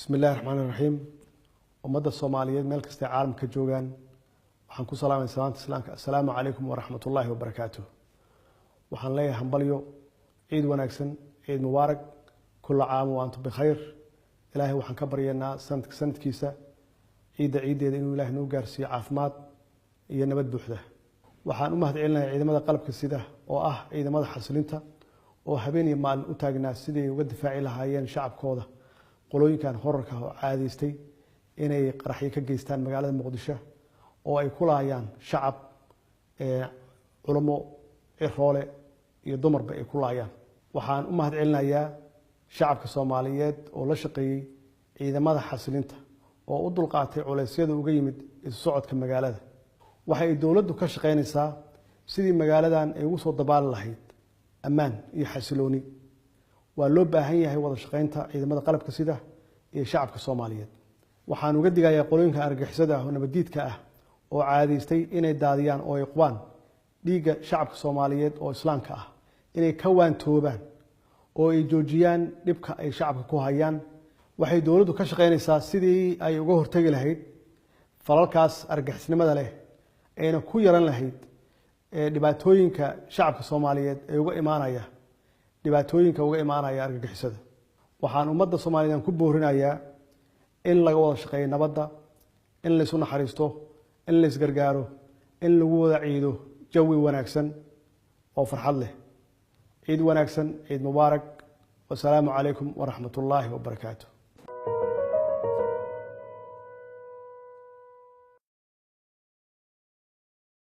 Bismi illahi raxmaani raxiim. Ummadda Soomaaliyeed meel kastay caalamka joogaan waxaan ku salaamay salaanta islaamka: assalaamu calaykum waraxmat ullaahi wabarakaatuh. Waxaan leeyahay hambalyo, ciid wanaagsan, ciid mubaarak, kulla caam wa antum bikhayr. Ilaahay waxaan ka baryaynaa sanadka sanadkiisa, ciidda ciiddeeda, inuu Ilahay noo gaarsiiyo caafimaad iyo nabad buuxda. Waxaan u mahad celinayaa ciidamada qalabka sida, oo ah ciidamada xasilinta, oo habeen iyo maalin u taagnaa sidii ay uga difaaci lahaayeen shacabkooda qolooyinkan horarka oo caadaystay inay qaraxyo ka geystaan magaalada Muqdisho, oo ay ku laayaan shacab, culamo, ciroole iyo dumarba ay ku laayaan. Waxaan u mahad celinayaa shacabka Soomaaliyeed oo la shaqeeyey ciidamada xasilinta, oo u dulqaatay culeysyada uga yimid isu socodka magaalada. Waxa ay dowladdu ka shaqeynaysaa sidii magaaladan ay ugu soo dabaali lahayd ammaan iyo xasilooni. Waa loo baahan yahay wada shaqeynta ciidamada qalabka sida iyo shacabka Soomaaliyeed. Waxaan uga digayaa qolooyinka argagixisada ah oo nabadiidka ah, oo caadaystay inay daadiyaan oo ay qubaan dhiigga shacabka Soomaaliyeed oo islaamka ah, inay ka waantoobaan oo ay joojiyaan dhibka ay shacabka ku hayaan. Waxay dowladdu ka shaqeynaysaa sidii ay uga hortegi lahayd falalkaas argagixisnimada leh, ayna ku yaran lahayd dhibaatooyinka shacabka Soomaaliyeed ee uga imaanaya, dhibaatooyinka uga imaanaya argagixisada. Waxaan ummadda Soomaaliyeed ku boorinayaa in laga wada shaqeeyo nabadda, in laysu naxariisto, in laysgargaaro, in lagu wada ciido jawi wanaagsan oo farxad leh. Ciid wanaagsan, ciid mubaarak. Wasalaamu calaykum waraxmat ullaahi wabarakaatu.